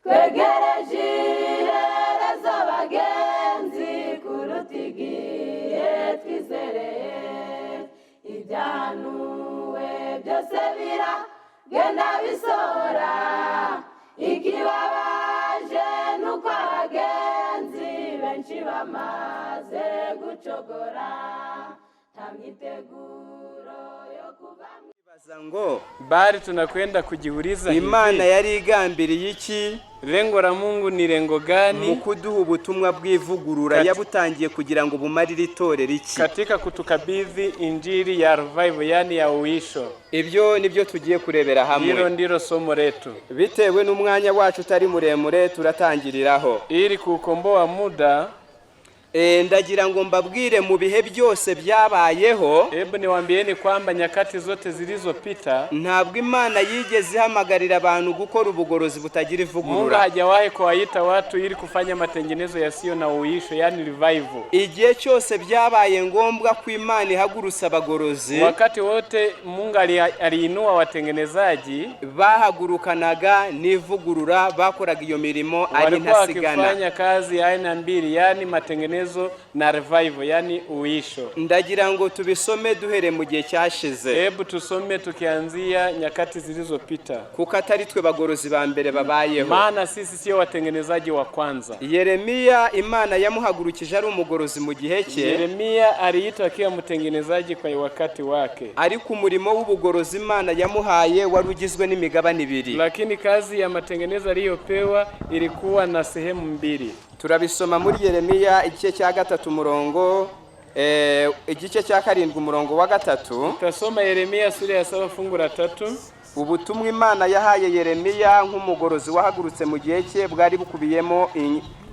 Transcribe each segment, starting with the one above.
Twegereje iherezo, bagenzi, kuruta igihe twizereye. Ibyahanuwe byose biragenda bisohora. Ikibabaje nuko abagenzi benshi bamaze gucogora, nta myiteguro yo kuva mu Baza ngo Bali tunakwenda kujiuliza Imana hivi, yari igambiriye iki lengo la Mungu ni lengo mu gani kuduha ubutumwa bw'ivugurura? Yabutangiye kugira ngo bumarire itorero iki? Katika kutukabidhi injili ya revival, yani ya uisho? Ibyo nibyo tugiye kurebera Hilo hamwe. Ndilo somo letu. Bitewe n'umwanya wacu utari muremure, turatangiriraho. Ili kuukomboa muda. Ndagira ngo mbabwire, mu bihe byose byabayeho, Hebu niwaambieni kwamba nyakati zote zilizopita, ntabwo Imana yigeze ihamagarira abantu gukora ubugorozi butagira Mungu ivugurura. Hajawahi kuwaita watu ili kufanya matengenezo yasiyo na uisho, yani revival. Igihe cyose byabaye ngombwa ko Imana ihagurutsa abagorozi, Wakati wote Mungu aliinua watengenezaji, bahagurukanaga n'ivugurura, bakoraga iyo mirimo ari walikuwa ntasigana. Wakifanya kazi ya aina mbili, yani matengenezo na revival, yani uisho. Ndagira ngo tubisome duhere mu gihe cyashize, Hebu tusome tukianzia nyakati zilizopita, kuko atari twe bagorozi ba mbere babayeho. Maana sisi sio watengenezaji wa kwanza. Yeremiya Imana yamuhagurukije ari umugorozi mu gihe cye. Yeremia aliitwa akiwa mtengenezaji kwa wakati wake, Ariko umurimo w'ubugorozi Imana yamuhaye wari ugizwe n'imigabane ibiri. Lakini kazi ya matengenezo aliyopewa ilikuwa na sehemu mbili. Turabisoma muri Yeremiya igice cya gatatu umurongo igice cya karindwi umurongo wa gatatu. Tutasoma Yeremia sura ya 7 fungu la 3. Ubutumwa Imana yahaye Yeremiya nk'umugorozi wahagurutse mu gihe cye bwari bukubiyemo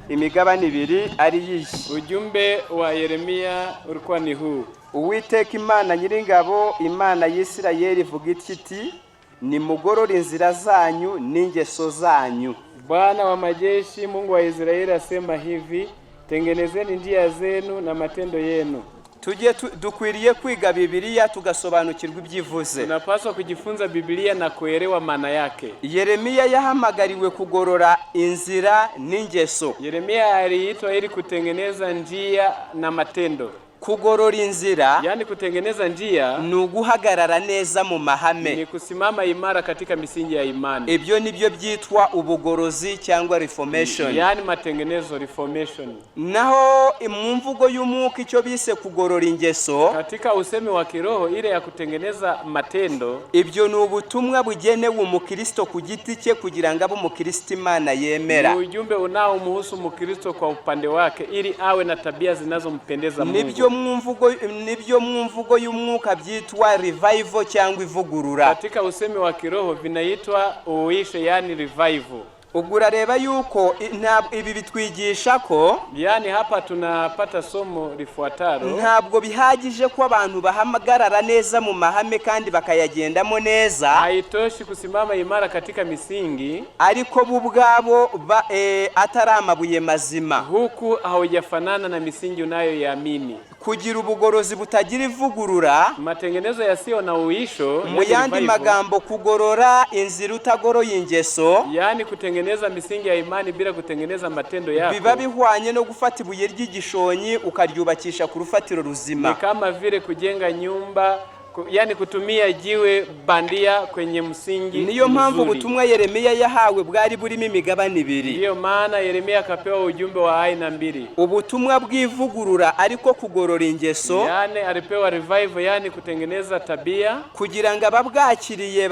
imigabane ibiri, ari iyi: Ujumbe wa Yeremia ulikuwa ni huu: Uwiteka Imana Nyiringabo, Imana y'Isirayeli, ivuga iti: "Nimugorore inzira zanyu n'ingeso zanyu." Bwana wa majeshi, Mungu wa Israeli, asema hivi: tengenezeni njia zenu na matendo yenu. Tujye dukwiriye kwiga Bibiliya tugasobanukirwa ibyo ivuze. Tunapaswa kujifunza Biblia na kuelewa maana yake. Yeremiya yahamagariwe kugorora inzira n'ingeso. Yeremia aliitwa ili kutengeneza njia na matendo. Kugorora inzira Yaani kutengeneza njia ni uguhagarara neza mu mahame. Ni kusimama imara katika misingi ya imani. Ibyo nibyo byitwa ubugorozi cyangwa reformation. Yaani matengenezo, reformation. Naho mu mvugo y'umwuka, icyo bise kugorora ingeso, Katika usemi wa kiroho, ile ya kutengeneza matendo, ibyo ni ubutumwa bugenewe umukristo ku giti cye kugira ngo abe umukristo Imana yemera. Ni ujumbe unaomhusu Mkristo kwa upande wake ili awe na tabia zinazompendeza Nibyo Mungu. Mu mvugo y'umwuka byitwa revival cyangwa ivugurura. Katika usemi wa kiroho vinaitwa uisho, yani revival. Ubwo urareba yuko ibi bitwigisha ko Yaani hapa tunapata somo lifuatalo. Ntabwo bihagije ko abantu bahagarara neza mu mahame kandi bakayagendamo neza, Haitoshi kusimama imara katika misingi ariko bo ubwabo atari amabuye mazima. Huku haujafanana na misingi unayoiamini. Kugira ubugorozi butagira ivugurura, Matengenezo yasiyo na uisho, mu yani yandi revival, magambo, kugorora inzira utagoroye ingeso, yaani kutengeneza misingi ya imani bila kutengeneza matendo yako, biba bihwanye no gufata ibuye ry'igishonyi ukaryubakisha ku rufatiro ruzima. Ni kama vile kujenga nyumba yani kutumia jiwe bandia kwenye msingi Niyo mpamvu mzuri. Ubutumwa Yeremiya yahawe bwari burimo imigabane ibiri: Ndiyo maana Yeremia akapewa ujumbe wa aina mbili. Ubutumwa bw'ivugurura, ariko kugorora ingeso, Yaani alipewa revival, yani kutengeneza tabia, kugira ngo ababwakiriye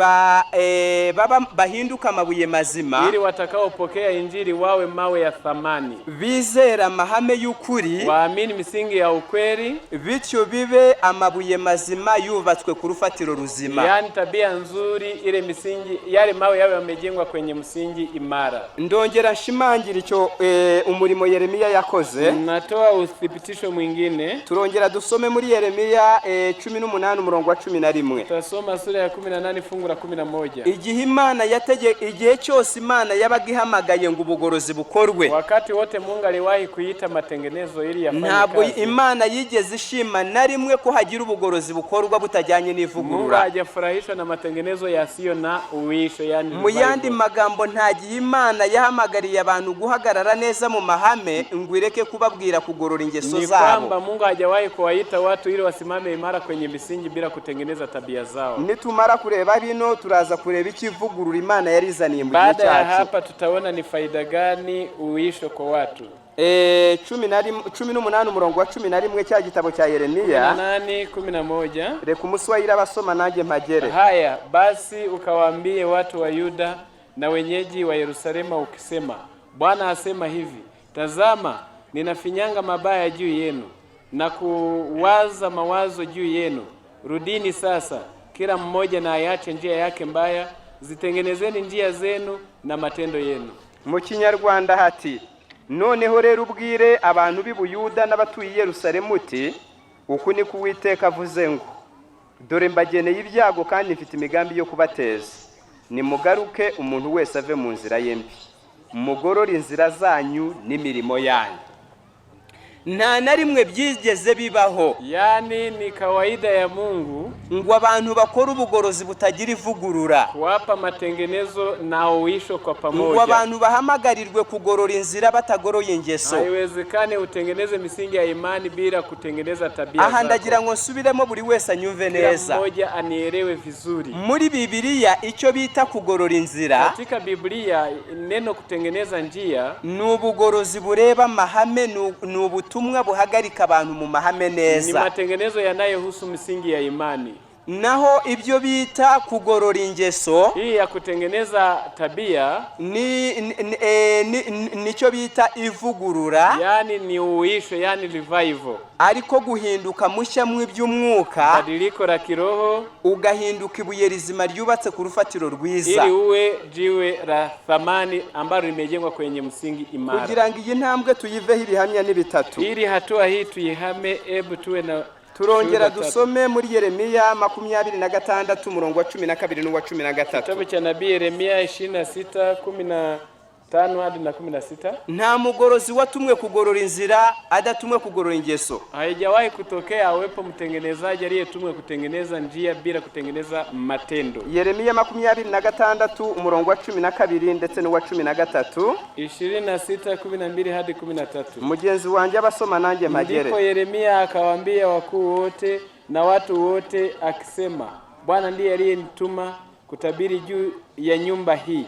bahinduke amabuye mazima, ili watakaopokea injili wawe mawe ya thamani, bizera amahame y'ukuri, waamini misingi ya ukweli, bityo bibe amabuye mazima yubatswe ku rufatiro ruzima. Yaani tabia nzuri, ile misingi, yale mawe yawe yamejengwa kwenye msingi imara. Ndongera nshimangira icyo umurimo Yeremiya yakoze. Natoa uthibitisho mwingine. Turongera dusome muri Yeremiya 18 umurongo wa 11. Tutasoma sura ya 18 fungu la 11. Igihe Imana yatege igihe cyose Imana yabaga ihamagaye ngo ubugorozi bukorwe, Wakati wote Mungu aliwahi kuita matengenezo ili yafanye ntabwo kazi, Imana yigeze ishima na rimwe ko hagira ubugorozi bukorwa butagira bitajyanye Mungu n'ivugurura. hajafurahishwa na matengenezo yasiyo na uisho, yani Mu yandi revival. magambo, nta gihe Imana yahamagariye abantu guhagarara neza mu mahame ngo ireke kubabwira kugorora ingeso Ni zabo. kwamba Mungu hajawahi kuwaita watu ili wasimame imara kwenye misingi bila kutengeneza tabia zao. Nitumara kureba bino, turaza kureba icyo ivugurura Imana yarizaniye mu gihe Baada ya cyacu. hapa tutaona ni faida gani uisho kwa watu. 18, umurongo wa 11, cya gitabo cya Yeremiya. 8:11. Reka umuswahili abasoma, nanjye mpagere. Haya basi, ukawaambie watu wa Yuda na wenyeji wa Yerusalemu ukisema, Bwana asema hivi, tazama, ninafinyanga mabaya juu yenu na kuwaza mawazo juu yenu. Rudini sasa, kila mmoja na ayache njia yake mbaya, zitengenezeni njia zenu na matendo yenu. Mu Kinyarwanda hati: "Noneho rero ubwire abantu b'i Buyuda n'abatuye i Yerusalemu uti: uku ni ko Uwiteka avuze ngo: dore mbageneye ibyago kandi mfite imigambi yo kubateza. Nimugaruke, umuntu wese ave mu nzira ye mbi, mugorore inzira zanyu n'imirimo yanyu." Nta na rimwe byigeze bibaho Yaani ni kawaida ya Mungu ngo abantu bakore ubugorozi butagira ivugurura, kuwapa matengenezo na uisho kwa ngo pamoja. abantu bahamagarirwe kugorora inzira batagoroye ingeso. Haiwezekani utengeneze misingi ya imani bila kutengeneza tabia Aha zako. ndagira ngo nsubiremo, buri wese anyumve Kila neza. mmoja anielewe vizuri. Muri Bibiliya, icyo bita kugorora inzira Katika Biblia neno kutengeneza njia ni ubugorozi bureba amahame, ni ubutumwa buhagarika abantu mu mahame ni neza. Matengenezo yanayohusu misingi ya imani. Naho ibyo bita kugorora ingeso Hii ya kutengeneza tabia ni nicyo bita ivugurura, yani ni uisho, yani revival, ariko guhinduka mushya mu iby'umwuka, badiliko la kiroho, ugahinduka ibuye rizima ryubatse ku rufatiro rwiza. Ili uwe jiwe la thamani ambalo limejengwa kwenye msingi imara. Kugira ngo iyi ntambwe tuyiveho, ibihamya ni bitatu. Ili hatua hii tuihame, ebu tuwe na Turongera shuhuda tatu. dusome muri Yeremiya 26, umurongo wa 12 n'uwa 13. Kitabu cha nabii Yeremia 26:15 hadi na 16. Nta mugorozi watumwe kugorora inzira adatumwe kugorora ingeso. Haijawahi kutokea awepo mtengenezaji aliyetumwa kutengeneza njia bila kutengeneza matendo. Yeremiya 26, umurongo wa 12 ndetse n'uwa 13. 26:12 hadi 13. Mugenzi wanjye abasoma, nanjye Ndipo mpagere. Yeremia akawaambia wakuu wote na watu wote akisema, Bwana ndiye aliyenituma kutabiri juu ya nyumba hii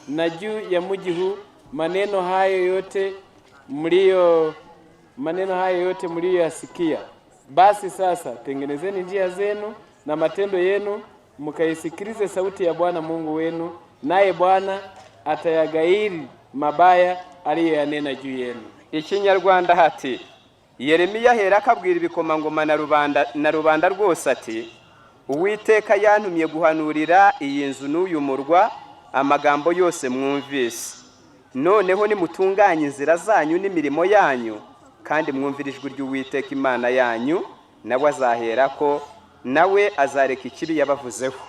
na juu ya mji huu maneno hayo yote mliyoyasikia. Basi sasa tengenezeni njia zenu na matendo yenu, mkaisikilize sauti ya Bwana Mungu wenu, naye Bwana atayagairi mabaya aliyoyanena juu yenu. Ikinyarwanda hati: "Yeremiya ahera akabwira ibikomangoma na rubanda rwose ati: Uwiteka yantumye guhanurira iyi nzu n'uyu murwa amagambo yose mwumvise. Noneho nimutunganye inzira zanyu n'imirimo yanyu, kandi mwumvire ijwi ry'Uwiteka Imana yanyu, nawe azaherako nawe azareka ikibi yabavuzeho."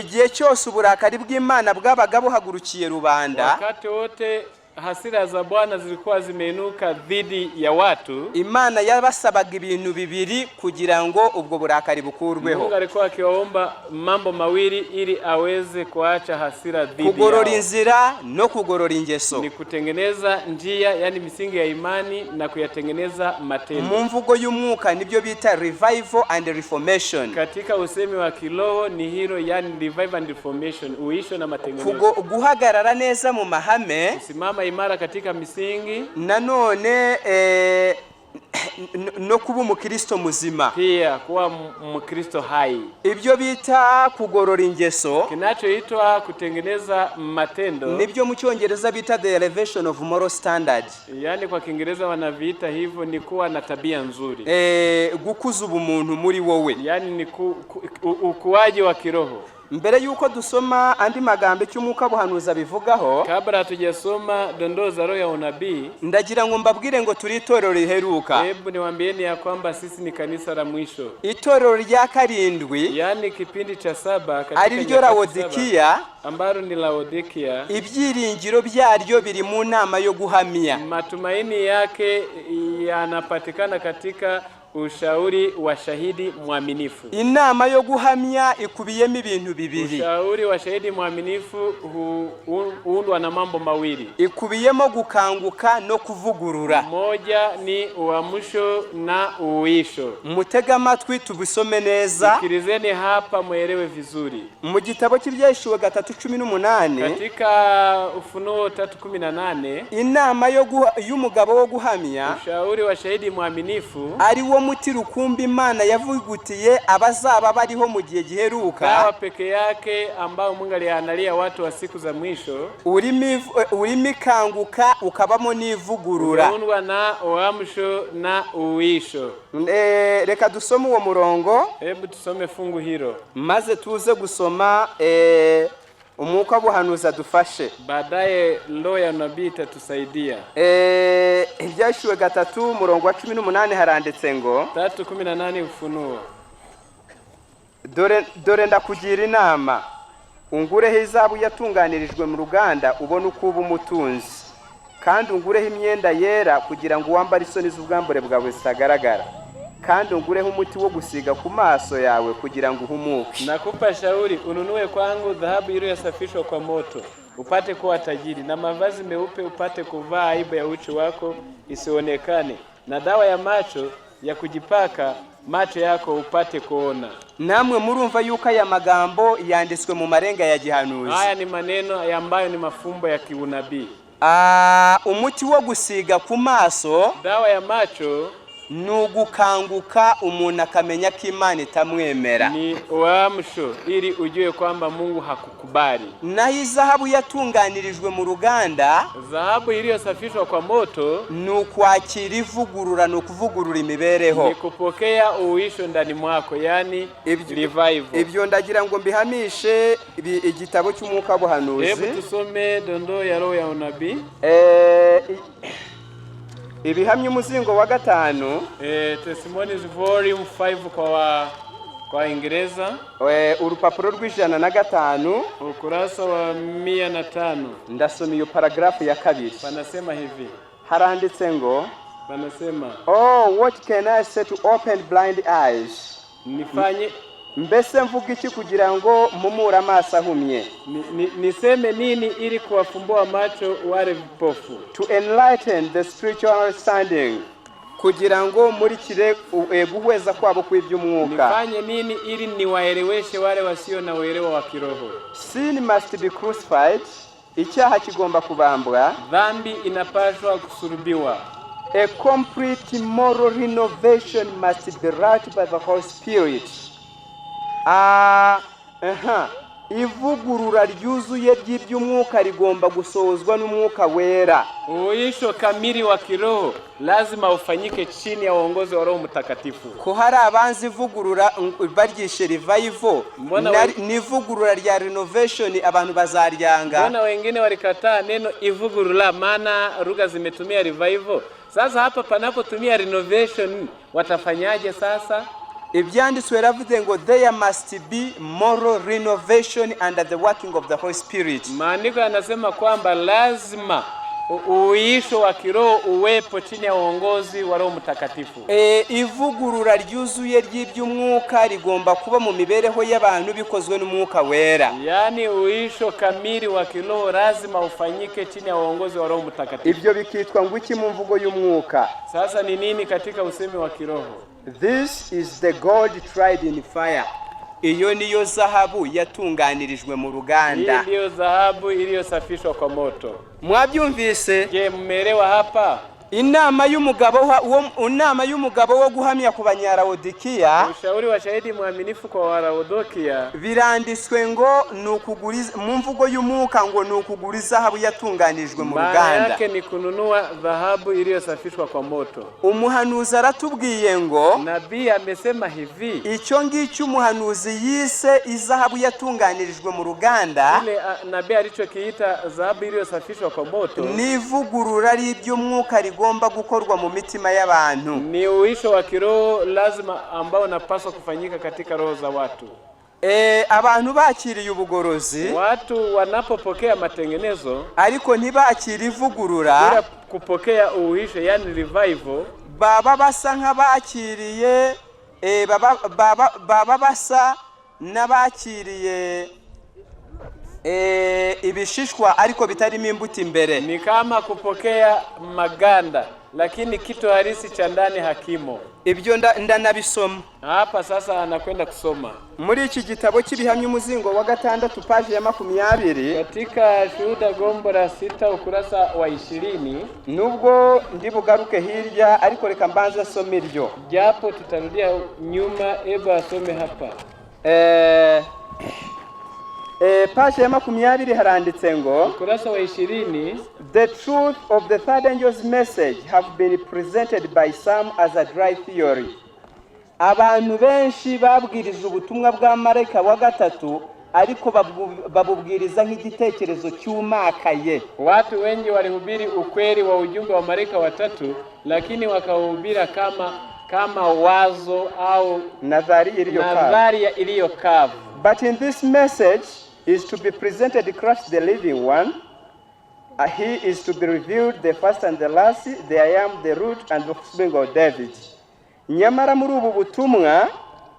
Igihe cyose uburakari bw'Imana bwabaga buhagurukiye rubanda, Wakati wote hasira za Bwana zilikuwa zimeinuka dhidi ya watu, Imana yabasabaga ibintu bibiri kugira ngo ubwo burakari bukurweho: Mungu alikuwa akiwaomba mambo mawili ili aweze kuacha hasira dhidi kugorora yao. Inzira no kugorora ingeso. Ni kutengeneza njia, yani misingi ya imani na kuyatengeneza matendo. Mu mvugo y'umwuka nibyo bita revival and reformation. Katika usemi wa kiroho ni hilo, yani revival and reformation, uisho na matengenezo. Guhagarara neza mu mahame, Kusimama imara katika misingi, nanone no kuba umukristo muzima. Pia kuwa Mkristo hai. Ibyo bita kugorora ingeso Kinachoitwa kutengeneza matendo, nibyo mu Cyongereza bita the elevation of moral standard. Yani kwa Kiingereza wanaviita hivyo, ni kuwa na tabia nzuri, Gukuza ubumuntu muri wowe. Yani ni ukuaji wa kiroho. Mbere y'uko dusoma andi magambo icyo umwuka buhanuza bivugaho, Kabla hatujasoma dondoo za roho ya unabii, ndagira ngo mbabwire ngo turi itorero riheruka, hebu niwaambieni ya kwamba sisi ni kanisa la mwisho, itorero rya karindwi, yaani kipindi cha saba katika ari ryo nyakati saba, Lawodikiya. Ambalo ni Laodikia. Ibyiringiro byaryo biri mu nama yo guhamya. Matumaini yake yanapatikana katika Ushauri wa shahidi mwaminifu. Inama yo guhamya ikubiyemo ibintu bibiri. Ushauri wa shahidi mwaminifu huundwa na mambo mawili. Ikubiyemo gukanguka no kuvugurura. Moja ni uamsho na uisho. Mutege amatwi tubisome neza. Sikilizeni hapa mwelewe vizuri. Mu gitabo cy'Ibyahishuwe 3:18, Katika Ufunuo 3:18, inama y'umugabo wo guhamya, ushauri wa shahidi mwaminifu, ari wo muti rukumbi Imana yavugutiye abazaba bariho mu gihe giheruka, dawa peke yake ambao Mungu aliandalia watu wa siku za mwisho, urimo ikanguka ukabamo n'ivugurura. Umeundwa na uamsho na uisho. Reka dusome uwo murongo, Hebu tusome fungu hilo, maze tuze gusoma umwuka w'ubuhanuzi adufashe. Baadaye roho ya nabii itatusaidia. Ibyahishuwe 3 umurongo wa 18 haranditse ngo: 3:18 Ufunuo. Dore dore ndakugira inama, ungureho izahabu yatunganirijwe mu ruganda ubone uko uba umutunzi, kandi ungureho imyenda yera kugira ngo wambare isoni z'ubwambure bwawe zitagaragara, kandi ungureho umuti wo gusiga ku maso yawe kugira ngo uhumuke. Nakupa shauri ununue kwangu dhahabu iliyosafishwa kwa moto, upate kuwa tajiri, na mavazi meupe upate kuvaa, aibu ya uchi wako isionekane, na dawa ya macho ya kujipaka macho yako upate kuona. Namwe murumva yuko aya magambo yanditswe mu marenga ya gihanuzi. Haya ni maneno ambayo ni mafumbo ya kiunabii. Umuti wo gusiga ku maso Dawa ya macho ni ugukanguka umuntu akamenya ko Imana itamwemera. Ni uamsho ili ujue kwamba Mungu hakukubali. Naho izahabu yatunganirijwe mu ruganda Dhahabu iliyosafishwa kwa moto ni ukwakira ivugurura, ni ukuvugurura imibereho. Ni kupokea uisho ndani mwako, yani revival. Ibyo ndagira ngo mbihamishe igitabo cy'umwuka w'ubuhanuzi. Hebu tusome dondoo ya roho ya unabii. Ibihamya umuzingo wa gatanu, Testimonies volume 5 kwa Waingereza, urupapuro rw'105, ukurasa wa 105. Ndasoma iyo paragarafu ya kabiri. Panasema hivi, Haranditse ngo: panasema: "Oh, what can I say to open blind eyes?" Nifanye Mbese mvuga iki kugira ngo mpumure amaso ahumye? Niseme nini ili kuwafumbua macho wale vipofu? To enlighten the spiritual understanding, kugira ngo murikire guhweza kwabo kw'iby'umwuka. Nifanye nini ili niwaeleweshe wale wasio na uelewa wa kiroho? Sin must be crucified, icyaha kigomba kubambwa. Dhambi inapaswa kusulubiwa. A complete moral renovation must be wrought by the Holy Spirit. Aha. Ivugurura ryuzuye ry'iby'umwuka rigomba gusohozwa n'Umwuka Wera. Uisho kamili wa kiroho lazima ufanyike chini ya uongozi wa Roho Mtakatifu. Ko hari abanzi ivugurura baryishe revival, Mbona n'ivugurura rya renovation abantu bazaryanga. Mbona wengine walikataa neno ivugurura, maana lugha zimetumia revival. Sasa hapa panapotumia renovation watafanyaje sasa? Ibyanditswe biravuze ngo there must be moral renovation under the working of the Holy Spirit. Maandiko yanasema kwamba lazima uisho wa kiroho uwepo chini ya uongozi wa Roho Mtakatifu. Ivugurura ryuzuye ry'iby'umwuka rigomba kuba mu mibereho y'abantu bikozwe n'Umwuka Wera. Yaani uisho kamili wa kiroho lazima ufanyike chini ya uongozi wa Roho Mtakatifu. Ibyo bikitwa ngo iki mu mvugo y'umwuka? Sasa ni nini katika usemi wa kiroho? This is the gold tried in fire, iyo niyo zahabu yatunganirijwe mu Hii ruganda. ndiyo dhahabu iliyosafishwa kwa moto. Mwabyumvise? Je, mmeelewa hapa? Inama y'umugabo wo guhamya ku Banyalawodikiya, Ushauri wa shahidi mwaminifu kwa Walaodikia, biranditswe ngo ni ukugura mu mvugo y'umwuka ngo ni ukugura izahabu yatunganijwe mu maana ruganda. Yake ni kununua dhahabu iliyosafishwa kwa moto. Umuhanuzi aratubwiye ngo Nabii amesema hivi, icyo ngicyo umuhanuzi yise izahabu yatunganirijwe mu ruganda ile nabii alichokiita dhahabu iliyosafishwa kwa moto n'ivugurura ry'iby'umwuka rigomba gukorwa mu mitima y'abantu. Ni uisho wa kiroho lazima ambao unapaswa kufanyika katika roho za watu. Abantu bakiriye ubugorozi, Watu wanapopokea matengenezo ariko ntibakire ivugurura, bila kupokea uisho, yani revival, Baba basa nk'abakiriye baba basa n'abakiriye ibishishwa ariko bitarimo imbuto imbere. Ni kama kupokea maganda, lakini kitu halisi cha ndani hakimo. Ibyo ndanabisoma. Hapa sasa anakwenda kusoma Muri iki gitabo cy'ibihamya, umuzingo wa gatandatu, paji ya 20. Katika Shuhuda gombo la sita ukurasa wa 20. Nubwo ndi bugaruke hirya, ariko reka mbanze nsome iryo. Japo tutarudia nyuma, hebu asome hapa. Paji ya 20 haranditse ngo: Ukurasa wa 20. "The truth of the third angel's message have been presented by some as a dry theory." Abantu benshi babwirije ubutumwa bwa marayika wa gatatu, ariko babubwiriza nk'igitekerezo cyumakaye. Watu wengi walihubiri ukweli wa ujumbe wa malaika watatu, lakini wakauhubiri kama wazo au Nadharia iliyo kavu. Nadharia iliyo kavu. But in this message is to be presented Christ the living one. He is to be revealed the first and the last, the I am, the root and the offspring of David. Nyamara muri ubu butumwa,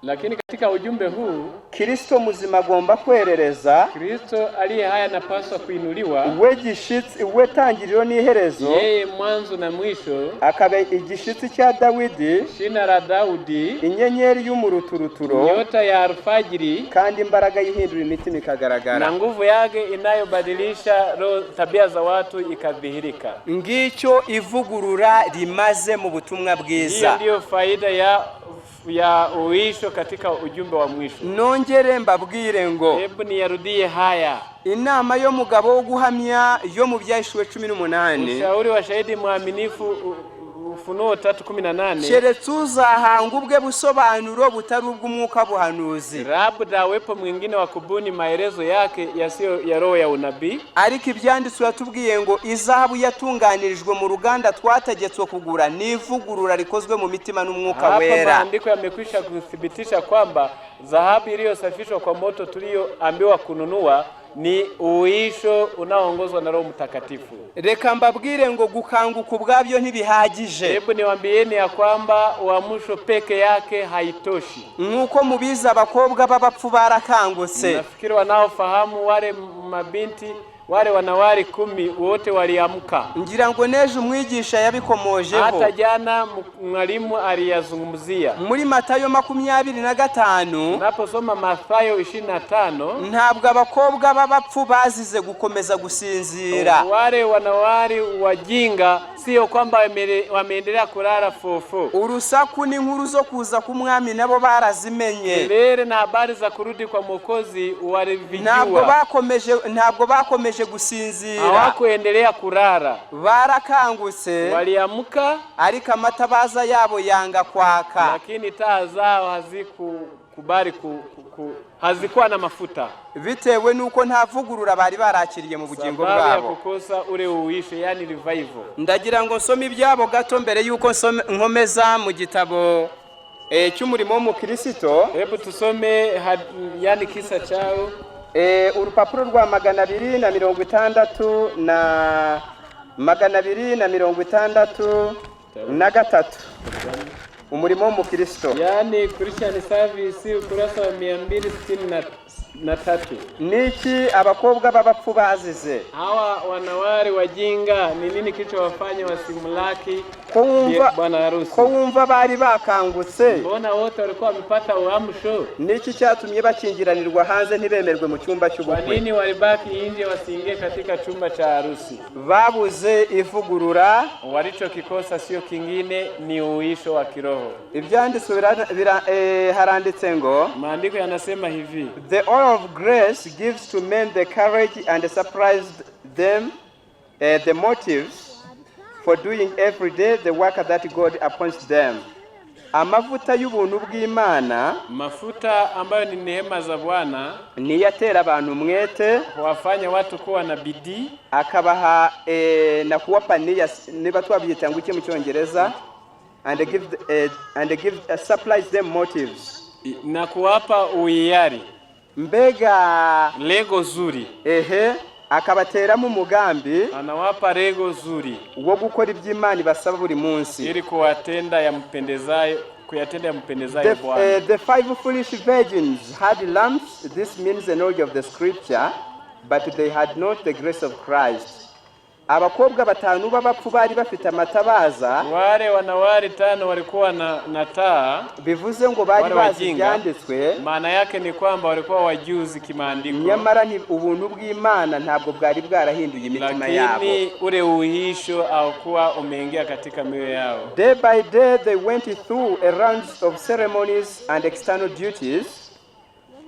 Lakini katika ujumbe huu, Kristo muzima agomba kwerereza, Kristo aliye hai anapaswa kuinuliwa, we gishitsi, we tangiriro n'iherezo, yeye mwanzo na mwisho, akaba igishitsi cya Dawidi, shina la Daudi, inyenyeri y'umuruturuturo, nyota ya alfajiri, kandi imbaraga y'ihindura imitima ikagaragara. Na nguvu yake inayobadilisha roho, tabia za watu ikadhihirika. Ngicyo ivugurura rimaze mu butumwa Hiyo bwiza. ndiyo faida ya uisho katika ujumbe wa mwisho. Nongere mbabwire ngo Hebu niyarudie haya. inama y'umugabo wo guhamya yo mu Byahishuwe 18, Ushauri wa shahidi mwaminifu Ufunuo 3:18, keretse uzahanga ubwe busobanuro butari ubw'umwuka buhanuzi. Labda awepo mwingine wa kubuni maelezo yake yasiyo ya roho ya unabii. Ariko ibyanditswe yatubwiye ngo izahabu yatunganirijwe mu ruganda twategetswe kugura ni ivugurura rikozwe mu mitima n'umwuka Hapa wera. Maandiko yamekwisha kuthibitisha kwamba dhahabu iliyosafishwa kwa moto tuliyoambiwa kununua ni uisho unaoongozwa na Roho Mtakatifu. Reka mbabwire ngo gukanguka ubwabyo ntibihagije. Hebu niwaambieni ya kwamba uamsho peke yake haitoshi. Nk'uko mubizi, abakobwa b'abapfu barakangutse. Nafikiri wanaofahamu wale mabinti wale wanawali 10 wote waliamka. Ngira ngo n'ejo umwigisha yabikomojeho. Hata jana mwalimu aliyazungumzia. Muri Matayo 25, Unaposoma Mathayo 25, ntabwo abakobwa b'abapfu bazize gukomeza gusinzira. Wale wanawali wajinga sio kwamba wameendelea kulala fofo. Urusaku n'inkuru zo kuza k'umwami nabo barazimenye. Kelele na habari za kurudi kwa Mwokozi Ntabwo walivijua, bakomeje gusinzira. Hawakuendelea kulala, Barakangutse, waliamka, ariko amatabaza yabo yanga kwaka. Lakini taa zao hazikukubali hazikuwa na mafuta Bitewe n'uko nta vugurura bari barakiriye mu bugingo sababu ya bwabo. Kukosa ule uisho, yani revival. Ndagira ngo nsome ibyabo gato mbere y'uko nkomeza mu gitabo cy'umurimo w'umukristo. Hebu tusome yani kisa chao. Urupapuro rwa 260 na 263, umurimo w'umukristo. Yaani Christian Service ukurasa wa 263. Niki abakobwa b'abapfu bazize? Hawa wanawali wajinga ni nini kilichowafanya wasimlaki Ko wumva bwana harusi? Ko wumva bari bakangutse, Mbona wote walikuwa wamepata uamsho? niki cyatumye bakingiranirwa hanze ntibemerwe mu cyumba Kwa cy'ubukwe? nini walibaki nje wasiingie katika chumba cha harusi? Babuze ivugurura. Walichokikosa sio kingine, ni uisho wa kiroho. Ibyanditswe haranditse ngo: Maandiko yanasema hivi: "The oil of grace gives to men the courage and supplies them the motives for doing every day the work that God appoints them." Amavuta y'ubuntu bw'Imana Mafuta ambayo ni neema za Bwana niyo atera abantu umwete, huwafanya watu kuwa na bidii, akabaha na kuwapa nia, niba twabyita ngo iki mu Cyongereza, and give supplies them motives. Na kuwapa uhiari, Mbega lengo zuri. Ehe. Akabateramo umugambi Anawapa lengo zuri wo gukora ibyo Imana ibasaba buri munsi. Ili kuwatenda yampendezayo, kuyatenda yampendezayo Bwana. The five foolish virgins had lamps. This means the knowledge of the scripture, but they had not the grace of Christ. Abakobwa batanu b'abapfu bari bafite amatabaza. Wale wanawali tano walikuwa na taa. Bivuze ngo bari Wale bazi wajinga. ibyanditswe. Maana yake ni kwamba walikuwa wajuzi kimaandiko, Nyamara ubuntu bw'Imana ntabwo bwari bwarahinduye imitima yabo. Lakini ule uhisho haukuwa umeingia katika mioyo yao. Day by day they went through a round of ceremonies and external duties.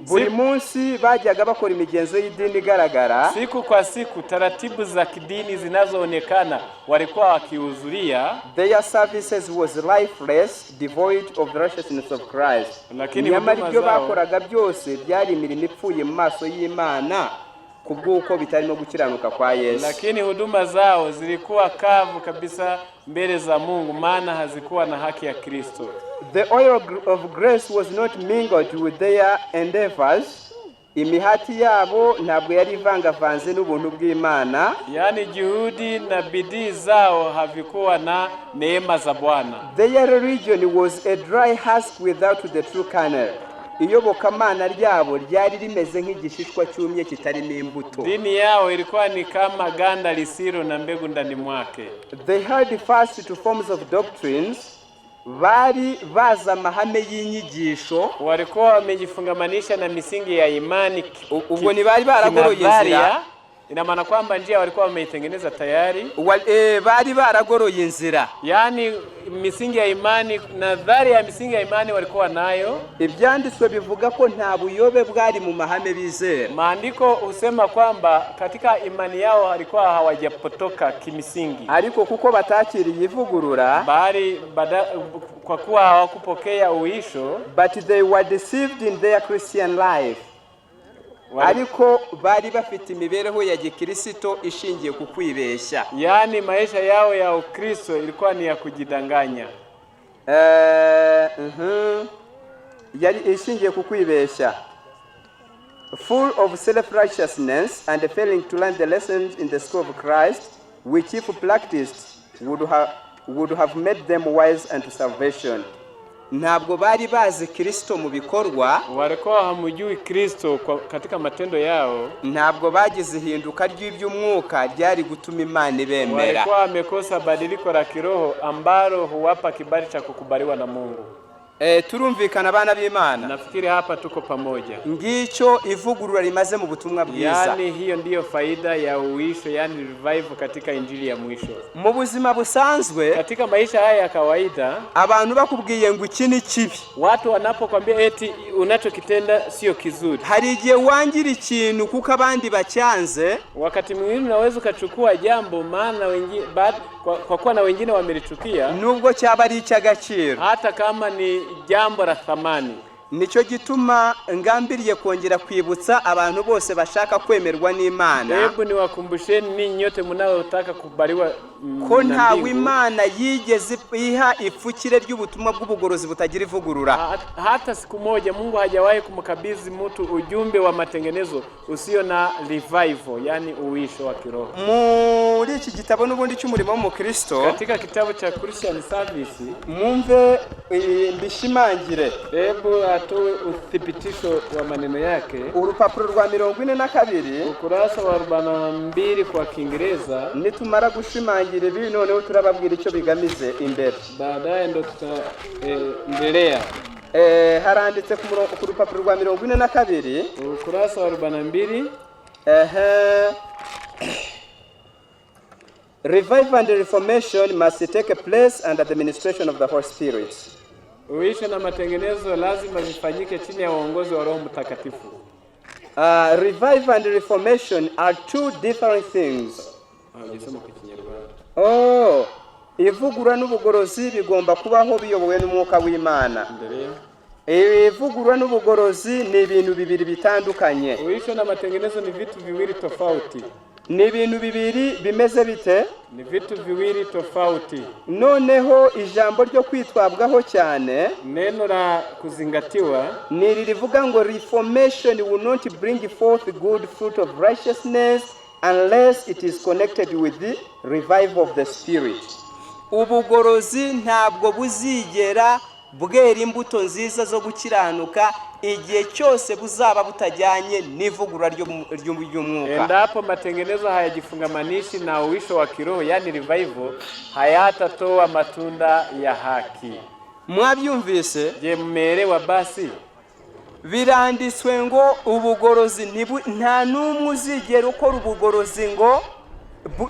Buri munsi bajyaga bakora imigenzo y'idini igaragara. Siku kwa siku taratibu za kidini zinazoonekana walikuwa wakihudhuria, Their services was lifeless, devoid of the righteousness of Christ. Lakini Nyamara huduma ibyo zao- bakoraga byose byari imirimo ipfuye mu maso y'Imana kubw'uko bitarimo gukiranuka kwa Yesu. Lakini huduma zao zilikuwa kavu kabisa mbele za Mungu, maana hazikuwa na haki ya Kristo. The oil of grace was not mingled with their endeavors. Imihati yabo ntabwo yari ivangavanze n'ubuntu bw'Imana. Yaani juhudi na bidii zao havikuwa na neema za Bwana. Their religion was a dry husk without the true kernel. Iyobokamana ryabo ryari rimeze nk'igishishwa cyumye kitarimo imbuto. Dini yao ilikuwa ni kama ganda lisilo na mbegu ndani mwake. They held fast to forms of doctrines. Bari bazi amahame y'inyigisho. Walikuwa wamejifungamanisha na misingi ya imani Ubwo ntibari baragoroye inzira. Kinadharia. Ina maana kwamba njia walikuwa wameitengeneza tayari, Bari baragoroye inzira. Yaani misingi ya imani, nadharia ya misingi ya imani walikuwa nayo. Ibyanditswe bivuga ko nta buyobe bwari mu mahame bizera. Maandiko husema kwamba katika imani yao walikuwa hawajapotoka kimisingi, Ariko kuko batakiriye ivugurura, bali kwa kuwa hawakupokea uisho, but they were deceived in their Christian life. Ariko bari bafite imibereho ya gikirisito ishingiye ku kwibeshya. Yaani maisha yao ya Ukristo ilikuwa ni ya kujidanganya. Yari ishingiye ku kwibeshya, full of self-righteousness and failing to learn the lessons in the school of Christ, which if practiced would have made them wise unto salvation. Ntabwo bari bazi Kirisito mu bikorwa. Walikuwa hamjui Kristo katika matendo yao. Ntabwo bagize ihinduka ry'iby'umwuka ryari gutuma Imana ibemera. Walikuwa wamekosa badiliko la kiroho ambalo huwapa kibali cha kukubaliwa na Mungu. Turumvikana abana b'Imana? Nafikiri hapa tuko pamoja. Ngicyo ivugurura rimaze mu butumwa bwiza. Yaani hiyo ndiyo faida ya uisho, yaani revival katika injili ya mwisho. Mu buzima busanzwe, Katika maisha haya ya kawaida, abantu bakubwiye ngo iki ni kibi, watu wanapokwambia eti unachokitenda sio kizuri, hari igihe wangira ikintu kuko abandi bacyanze. Wakati mwingine unaweza ukachukua jambo maana wengine, kwa kuwa na wengine wamelichukia, nubwo cyaba ari icy'agaciro. Hata kama ni jambo la thamani. Nicyo gituma ngambiriye kongera kwibutsa abantu bose bashaka kwemerwa n'Imana Hebu niwakumbusheni ninyi nyote mnaotaka kubaliwa ko na ntawe mbingu. Imana yigeze iha ipfukire ry'ubutumwa bw'ubugorozi butagira ivugurura. Hata siku moja Mungu hajawahi kumkabidhi mtu ujumbe wa matengenezo usio na revival, yani uisho wa kiroho. Muri iki gitabo n'ubundi cy'umurimo w'umukristo, Katika kitabu cha Christian Service, mwumve mbishimangire. Hebu atoe uthibitisho wa maneno yake. Urupapuro rwa 42. Ukurasa wa 42 kwa Kiingereza. Nitumara gushimangira ibi noneho turababwira icyo bigamije imbere. Baadaye ndo tutaendelea. Haranditse ku rupapuro rwa 42. Ukurasa wa 42. Ehe. Revival and reformation must take place under the ministration of the Holy Spirit. Uisho na matengenezo lazima vifanyike chini ya uongozi wa Roho Mtakatifu. Revival and reformation are two different things. Ah, hujasoma kwa Kinyarwanda. Oh, ivugurura n'ubugorozi bigomba kubaho biyobowe n'umwuka w'Imana. Endelea. Ivugurura n'ubugorozi ni ibintu bibiri bitandukanye. Uisho na matengenezo ni vitu viwili tofauti. Ni ibintu bibiri bimeze bite? Ni vitu viwili tofauti. Noneho ijambo ryo kwitwabwaho cyane Neno la kuzingatiwa ni iri rivuga ngo reformation will not bring forth good fruit of righteousness. unless it is connected with the revival of the spirit. Ubugorozi ntabwo buzigera bwera imbuto nziza zo gukiranuka igihe cyose buzaba butajyanye n'ivugurura ry'umwuka. Endapo matengenezo hayajifungamanishi na uwisho wa kiroho, yani revival, hayatatoa matunda ya haki. Mwabyumvise? Je, mmeelewa basi? Biranditswe ngo ubugorozi nta n'umwe uzigera ukora ubugorozi ngo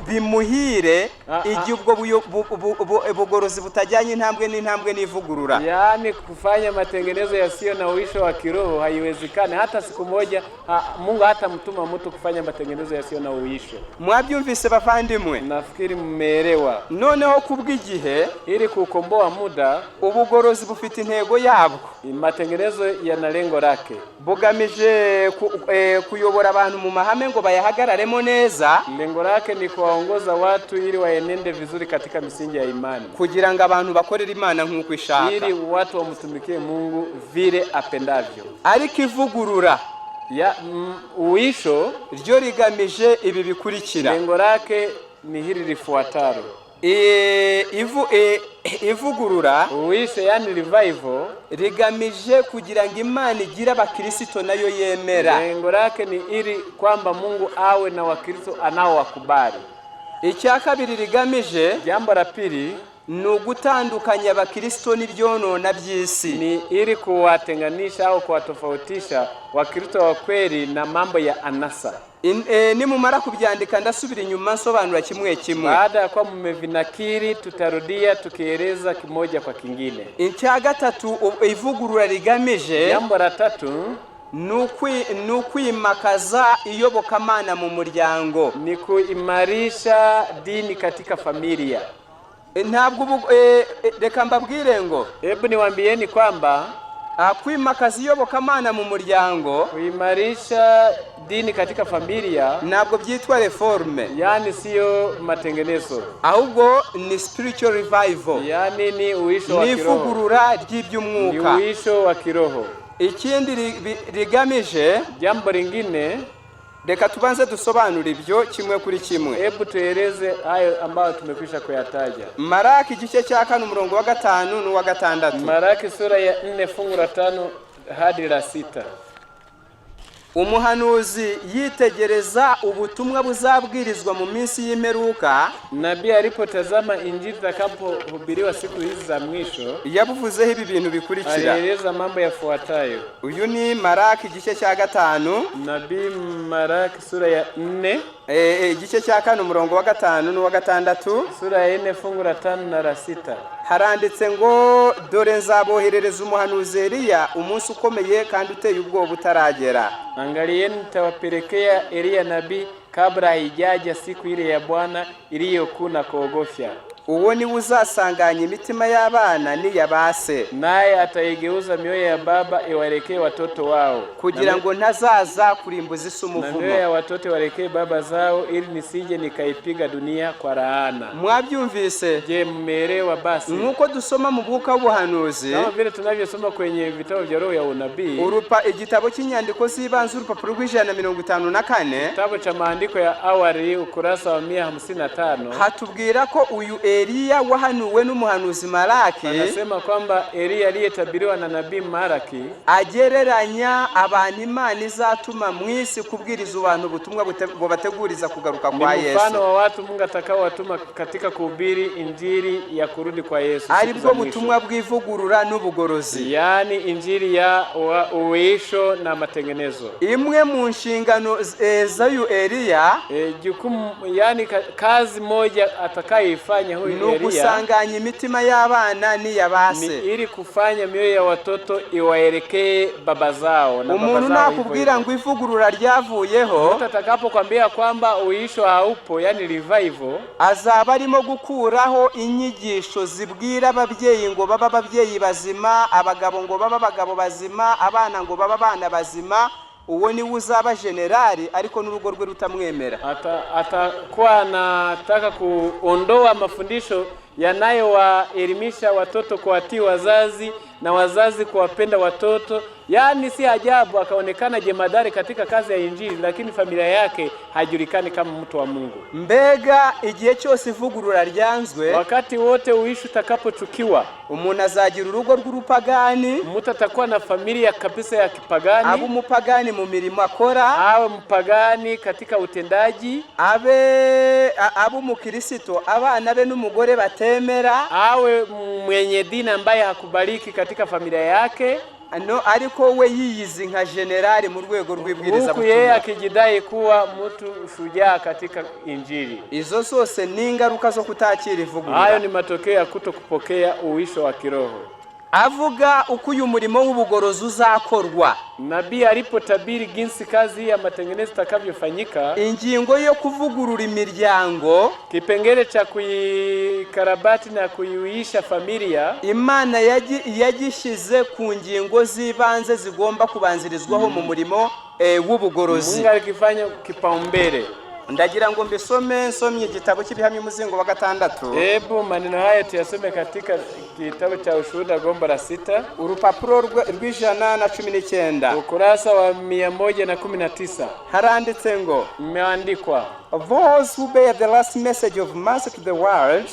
bimuhire igihe ubwo bugorozi butajyanye intambwe n'intambwe n'ivugurura. Yaani kufanya matengenezo yasiyo na uwisho wa kiroho haiwezekani hata siku moja. Mungu hatamtuma mtu kufanya matengenezo yasiyo na uwisho. Mwabyumvise, bavandimwe? Nafikiri mmeelewa. Noneho kubw'igihe, Ili kukomboa muda, ubugorozi bufite intego yabwo. matengenezo yana lengo lake. Bugamije kuyobora abantu mu mahame ngo bayahagararemo neza, Lengo lake ni kuwaongoza watu ili waenende vizuri katika misingi ya imani, kugira ngo abantu bakorere Imana nk'uko ishaka. Ili watu wamtumikie Mungu vile apendavyo. Ariko ivugurura Ya uwisho ryo rigamije ibi bikurikira. Lengo lake ni hili lifuatalo. Ivugurura Uwisho, yani revival, rigamije kugira ngo Imana igire abakirisito nayo yemera. Lengo lake ni ili kwamba Mungu awe na Wakristo anaowakubali. Icya kabiri rigamije Jambo la pili ni ugutandukanya abakirisito n'ibyonona by'isi. Ni ili kuwatenganisha au kuwatofautisha Wakristo wa kweli na mambo ya anasa. Nimumara kubyandika ndasubira inyuma nsobanura kimwe kimwe. Baada ya kuwa mmevinakiri, tutarudia tukieleza kimoja kwa kingine. Icya gatatu ivugurura rigamije Jambo la tatu ni ukwimakaza iyobokamana mu muryango. Ni kuimarisha dini katika familia. Ntabwo ubu reka mbabwire ngo Hebu niwaambieni kwamba kwimakaza iyobokamana mu muryango kuimarisha dini katika familia, ntabwo byitwa réforme, yani siyo matengenezo, ahubwo ni spiritual revival, yani ni uisho wa ni kiroho, ivugurura ni ry'iby'umwuka. uisho wa kiroho. Ikindi rigamije, Jambo lingine, reka tubanze dusobanure ibyo kimwe kuri kimwe. Hebu tueleze hayo ambayo tumekwisha kuyataja. Maraki igice cya 4, umurongo wa 5 n'uwa 6. Maraki sura ya 4 fungu la 5 hadi la 6. Umuhanuzi yitegereza ubutumwa buzabwirizwa mu minsi y'imperuka, Nabii alipotazama injili itakapohubiriwa siku hizi za mwisho, yabuvuzeho ibi bintu bikurikira. Alieleza mambo yafuatayo. Uyu ni Maraki igice cya 5, Nabii Maraki sura ya 4, igice cya 4, umurongo wa 5 n'uwa 6. Sura ya 4 fungu la 5 na la 6. Haranditse ngo: "Dore nzaboherereza umuhanuzi Eliya umunsi ukomeye kandi uteye ubwoba utaragera." Angalieni, nitawapelekea Eliya nabii kabla haijaja siku ile ya Bwana iliyokuu na kuogofya. Uwo niwe uzasanganya imitima y'abana n'iya ba se, Naye ataigeuza mioyo ya baba iwaelekee watoto wao, kugira ngo ntazaza kurimbuza isi na umuvumo. mioyo ya watoto waelekee baba zao, ili nisije nikaipiga dunia kwa laana. Mwabyumvise? Je, mmeelewa basi? Nk'uko dusoma mu bwuka w'ubuhanuzi, Kama vile tunavyosoma kwenye vitabu vya roho ya unabii, urupa igitabo cy'inyandiko z'ibanze, urupapuro rw'154, kitabu cha maandiko ya awali ukurasa wa 155, hatubwira ko uyu Eliya wahanuwe n'umuhanuzi Malaki anasema kwamba Eliya aliyetabiriwa na nabii Maraki agereranya abantu Imana izatuma mu isi kubwiriza abantu ubutumwa bubateguriza kugaruka ni kwa Yesu, mfano wa watu Mungu atakaowatuma katika kuhubiri injili ya kurudi kwa Yesu siku aribwo za mwisho. butumwa bw'ivugurura n'ubugorozi. Yaani injili ya uisho na matengenezo. Imwe mu nshingano z'uyu Eliya Jukumu yani kazi moja atakayoifanya huyu ni Eliya ugusanganya imitima y'abana n'iya ba ni se. ili kufanya mioyo ya watoto iwaelekee baba zao na baba Umuntu zao hivyo nakubwira hivyo. ngo ivugurura ryavuyeho, Mtu atakapokwambia kwamba uisho haupo, yani revival, azaba arimo gukuraho inyigisho zibwira ababyeyi ngo babe ababyeyi bazima, abagabo ngo babe abagabo bazima, abana ngo babe abana bazima. Uwo niwe uzaba generali ariko n'urugo rwe rutamwemera. Atakuwa anataka kuondoa mafundisho yanayowaelimisha watoto kuwatii wazazi na wazazi kuwapenda watoto. Yaani si ajabu akaonekana jemadari katika kazi ya Injili, lakini familia yake hajulikani kama mtu wa Mungu. Mbega igihe cyose ivugurura ryanzwe, Wakati wote uishi utakapochukiwa, umuntu azagira urugo rw'urupagani, mtu atakuwa na familia kabisa ya abe kipagani, umupagani mu mirimo akora, awe mpagani katika utendaji, abe umukirisito abana be n'umugore batemera, awe mwenye dini ambaye hakubaliki katika familia yake, no ariko we yiyizi nka generali mu rwego huku yeye rw'ibwirizabutumwa. Akijidai kuwa mtu shujaa katika Injili. Izo zose ni ingaruka zo kutakira Hayo ivugurura. Ni matokeo ya kuto kupokea uwisho wa kiroho. Avuga uko uyu murimo w'ubugorozi uzakorwa, Nabii alipotabiri jinsi kazi hii ya matengenezo itakavyofanyika, ingingo yo kuvugurura imiryango, kipengele cha kuikarabati na kuiuisha familia, Imana yagishyize ku ngingo z'ibanze zigomba kubanzirizwaho mu murimo w'ubugorozi. Mungu alikifanya kipaumbele. Ndagira ngo mbisome nsomye igitabo cy'Ibihamya umuzingo wa gatandatu, Hebu maneno haya tuyasome katika kitabu cha Ushuhuda gombo la sita, urupapuro rw'119. Ukurasa wa 119. Haranditse ngo: Imeandikwa: "Those who bear the last message of mercy to the world",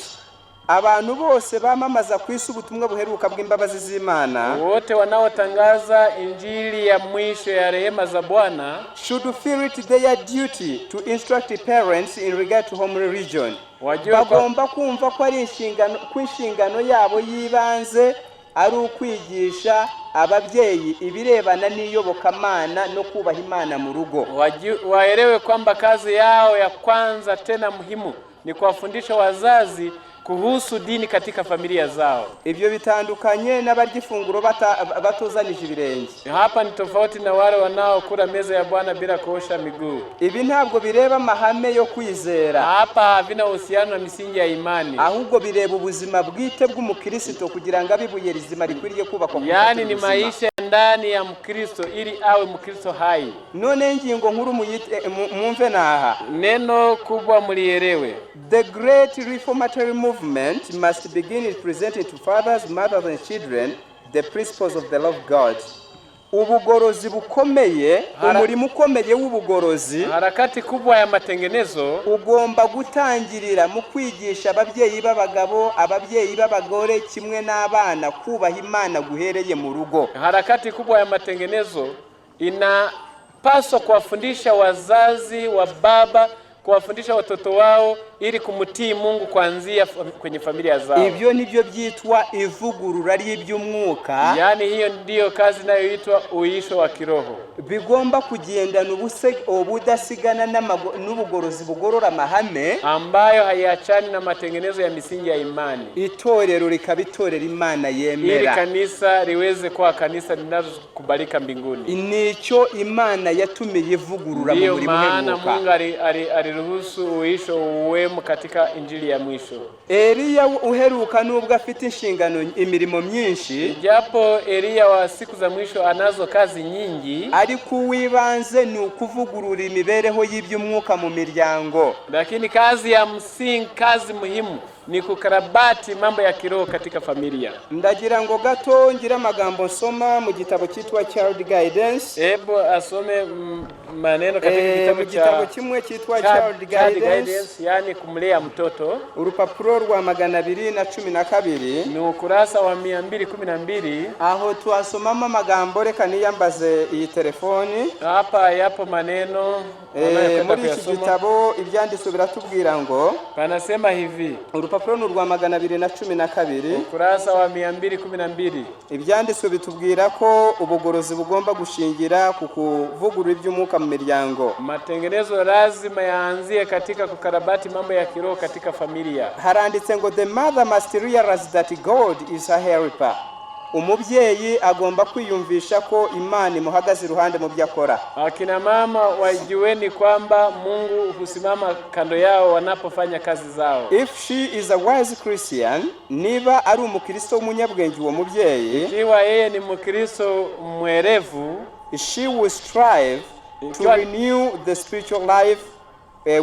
abantu bose bamamaza ku isi ubutumwa buheruka bw'imbabazi z'Imana, wote wanaotangaza injili ya mwisho ya rehema za Bwana should feel it their duty to instruct parents in regard to home religion. Wajue kwa, Bagomba kumva ko ari inshingano, ko inshingano yabo y'ibanze ari ukwigisha ababyeyi ibirebana n'iyobokamana no kubaha Imana mu rugo. Waelewe kwamba kazi yao ya kwanza tena muhimu ni kuwafundisha wazazi kuhusu dini katika familia zao. Ibyo bitandukanye n'abarya ifunguro batozanije ibirenge. Hapa ni tofauti na wale wanaokula meza ya Bwana bila kuosha miguu. Ibi ntabwo bireba amahame yo kwizera, Hapa havina uhusiano na misingi ya imani, ahubwo bireba ubuzima bwite bw'umukristo kugira ngo abe ibuye rizima rikwiriye kubakwa ku yaani ni rufatiro ruzima. Maisha ya ndani ya Mkristo ili awe Mkristo hai. None ingingo nkuru mwumve naha: Neno kubwa mlielewe. The great reformatory movement must begin in presenting to fathers, mothers and children the principles of the love of God. Ubugorozi bukomeye, umurimo ukomeye w'ubugorozi Harakati kubwa ya matengenezo ugomba gutangirira mu kwigisha ababyeyi b'abagabo, ababyeyi b'abagore kimwe n'abana kubaha Imana guhereye mu rugo. Harakati kubwa ya matengenezo inapaswa kuwafundisha wazazi wa baba kuwafundisha watoto wao ili kumtii Mungu kuanzia kwenye familia zao. Ibyo nibyo byitwa ivugurura ry'iby'umwuka. Yaani hiyo ndiyo kazi inayoitwa uisho wa kiroho. Bigomba kugendana ubudasigana n'ubugorozi bugorora amahame, ambayo haiachani na matengenezo ya misingi ya imani, itorero rikaba itorero Imana ili yemera. Kanisa liweze kuwa kanisa linalokubalika mbinguni. Nicyo Imana yatumiye ivugurura mu Ndiyo murimo maana uheruka. Mungu aliruhusu uisho uwemo katika injili ya mwisho. Eliya uheruka nubwo afite inshingano imirimo myinshi, Japo Eliya wa siku za mwisho anazo kazi nyingi, ariko uw'ibanze ni ukuvugurura imibereho y'iby'umwuka mu miryango. Lakini kazi ya msingi, kazi muhimu ni kukarabati mambo ya kiroho katika familia. Ndagira ngo gato ngire amagambo nsoma mu gitabo cyitwa Child Guidance. Hebu asome maneno katika Mu kitabu gitabo cha kimwe cyitwa Child, Child Child Guidance, Guidance, yani kumlea mtoto, urupapuro rwa 212. Ni ukurasa wa 212. Aho tuhasomamo amagambo, reka niyambaze iyi telefoni. Hapa yapo maneno wanayokwenda Muri iki kuyasoma. Gitabo ibyanditswe biratubwira ngo: Panasema hivi: urupapuro ni urwa 212. Ukurasa wa 212. Ibyanditswe bitubwira ko ubugorozi bugomba gushingira ku kuvugurura iby'umwuka mu miryango. Matengenezo lazima yaanzie katika kukarabati mambo ya kiroho katika familia. Haranditse ngo: "The mother must realize that God is her helper." Umubyeyi agomba kwiyumvisha ko Imana imuhagaze iruhande mu byo akora. Akina mama wajueni kwamba Mungu husimama kando yao wanapofanya kazi zao. If she is a wise Christian, niba ari umukristo w'umunyabwenge uwo mubyeyi, Ikiwa yeye ni Mkristo mwerevu, she will strive to renew the spiritual life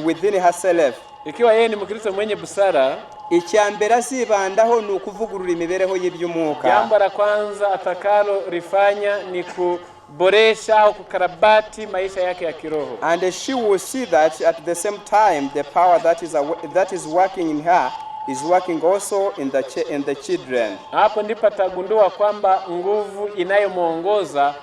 within herself. Ikiwa yeye ni Mkristo mwenye busara, Icya mbere azibandaho ni ukuvugurura imibereho y'iby'umwuka. Jambo la kwanza atakalolifanya ni kuboresha au kukarabati maisha yake ya kiroho. And she will see that at the same time the power that is working in her is working also in the children. Hapo ndipo atagundua kwamba nguvu inayomwongoza,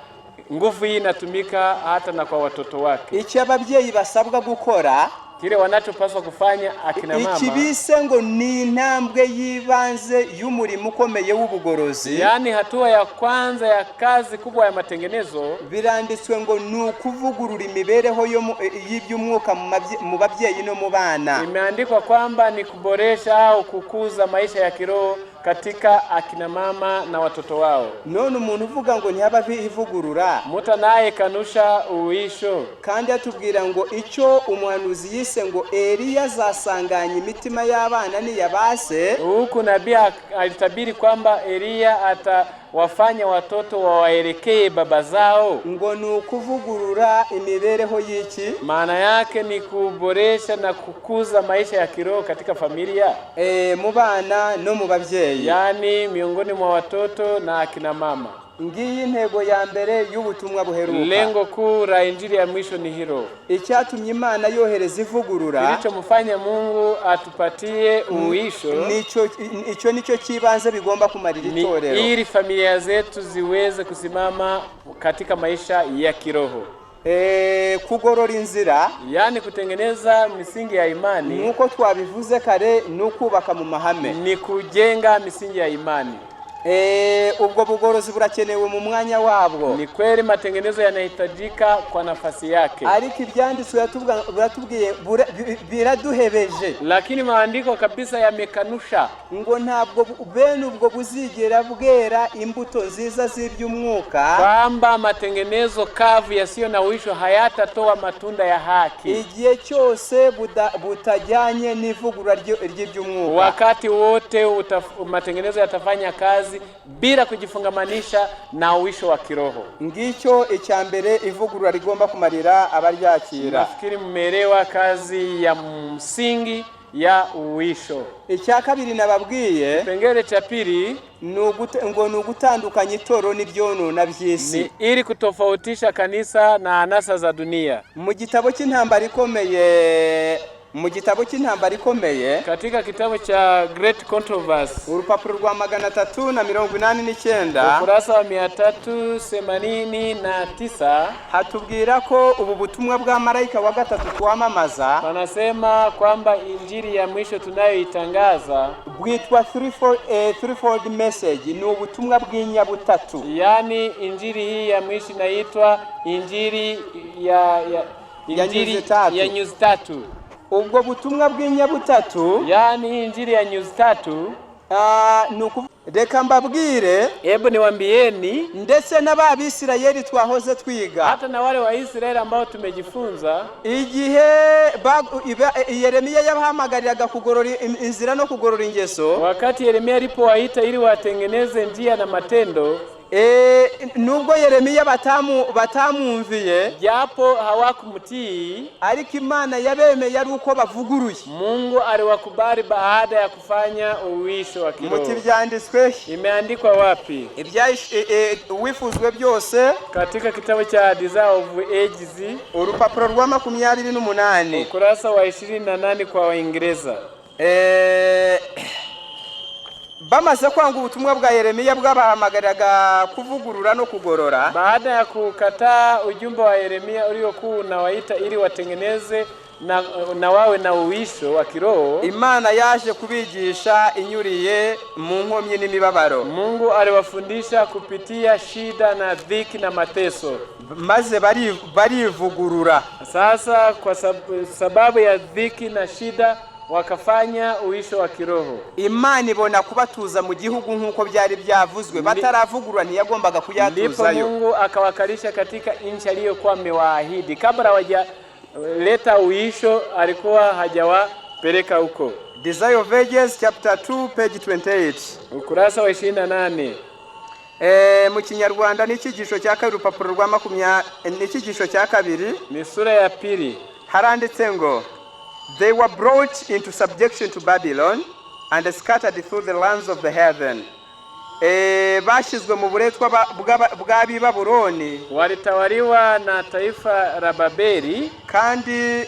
nguvu hii inatumika hata na kwa watoto wake. Icyo ababyeyi basabwa gukora, Kile wanachopaswa kufanya akina iki mama, bise ngo ni intambwe y'ibanze y'umurimo ukomeye w'ubugorozi, yaani hatua ya kwanza ya kazi kubwa ya matengenezo, biranditswe ngo ni ukuvugurura imibereho yo mu- y'iby'umwuka mu babyeyi no mu bana. Imeandikwa kwamba ni kuboresha au kukuza maisha ya kiroho katika akina mama na watoto wao. None umuntu uvuga ngo ntihaba ivugurura, Mtu anayekanusha uisho, kandi atubwira ngo icyo umuhanuzi yise ngo Eliya azasanganya imitima y'abana n'iya ba se, huku nabii alitabiri kwamba Eliya atawafanya watoto wawaelekee baba zao. Ngo ni ukuvugurura imibereho y'iki? Maana yake ni kuboresha na kukuza maisha ya kiroho katika familia, Mu bana no mu babyeyi. Yaani miongoni mwa watoto na akina mama. Ngiyi intego ya mbere y'ubutumwa buheruka. Lengo kuu la injili ya mwisho ni hilo. Icyatumye Imana yohereza ivugurura, Kilichomfanya Mungu atupatie uisho nicyo icyo nicyo cy'ibanze bigomba kumarira ni itorero. Ili familia zetu ziweze kusimama katika maisha ya kiroho, Kugorora inzira, yaani kutengeneza misingi ya imani nk'uko twabivuze kare, ni ukubaka mu mahame. Ni kujenga misingi ya imani. Ubwo bugorozi burakenewe mu mwanya wabwo. Ni kweli matengenezo yanahitajika kwa nafasi yake, Ariko ibyanditswe biratubwiye biraduhebeje lakini maandiko kabisa yamekanusha ngo ntabwo bene ubwo buzigera bwera imbuto nziza z'iby'umwuka kwamba matengenezo kavu yasiyo na uisho hayatatoa matunda ya haki igihe cyose butajyanye n'ivugurura ry'iby'umwuka. Wakati wote matengenezo yatafanya kazi bila kujifungamanisha na uisho wa kiroho. Ngicyo icya mbere ivugurura rigomba kumarira abaryakira. Nafikiri mmeelewa kazi ya msingi ya uisho. Icya kabiri nababwiye, Kipengele cha pili ngo ni ugutandukanya itorero n'ibyonona by'isi. Ni ili kutofautisha kanisa na anasa za dunia. Mu gitabo cy'intambara ikomeye, Katika kitabu cha Great Controversy, urupapuro rwa 389, ukurasa wa 389, hatubwira ko ubu butumwa bwa marayika wa gatatu twamamaza wanasema kwamba injili ya mwisho tunayoitangaza, bwitwa threefold message, ni ubutumwa bw'inyabutatu. Yaani injili hii ya mwisho inaitwa injili ya Ya injili nyuzi tatu. Ya nyuzi tatu. Ubwo butumwa bw'inyabutatu, Yaani hii injili ya nyuzi tatu, reka mbabwire, hebu niwaambieni, ndetse n'ababisirayeli twahoze twiga, hata na wale wa Israeli ambao tumejifunza, igihe Yeremiya yabahamagariraga kugorora inzira no kugorora ingeso, wakati Yeremia alipowaita ili watengeneze njia na matendo, nubwo Yeremiya batamwumviye, japo hawakumtii, ariko Imana yabemeye ari uko bavuguruye. Mungu aliwakubali baada ya kufanya uwisho wa Muti kiroho. byanditswe Imeandikwa wapi? Uwifuzwe byose, Katika kitabu cha Desire of Ages, urupapuro rwa 28, ukurasa wa 28 kwa Waingereza. Bamaze kwanga ubutumwa bwa Yeremiya bwabahamagariraga kuvugurura no kugorora, Baada ya kukataa ujumbe wa Yeremia uliokuwa unawaita ili watengeneze na wawe na uwisho wa kiroho, Imana yaje kubigisha inyuriye mu nkomyi n'imibabaro, Mungu aliwafundisha kupitia shida na dhiki na mateso. Maze barivugurura. Sasa kwa sababu ya dhiki na shida wakafanya uwisho wa kiroho. Imana ibona kubatuza mu gihugu nk'uko byari byavuzwe. Bataravugurura ntiyagombaga Ndipo kuyatuzayo. Mungu akawakalisha katika nchi aliyokuwa amewaahidi. Kabla hawajaleta uisho, alikuwa hajawapeleka huko. Desire of Ages chapter 2 page 28. Ukurasa wa 28. Mu Kinyarwanda ni icyigisho cya kabiri, urupapuro rwa ni icyigisho cya kabiri. Ni sura ya pili. Haranditse ngo they were brought into subjection to Babylon and scattered through the lands of the heathen. Bashyizwe mu buretwa bw'ab'i Babuloni, Walitawaliwa na taifa la Babeli kandi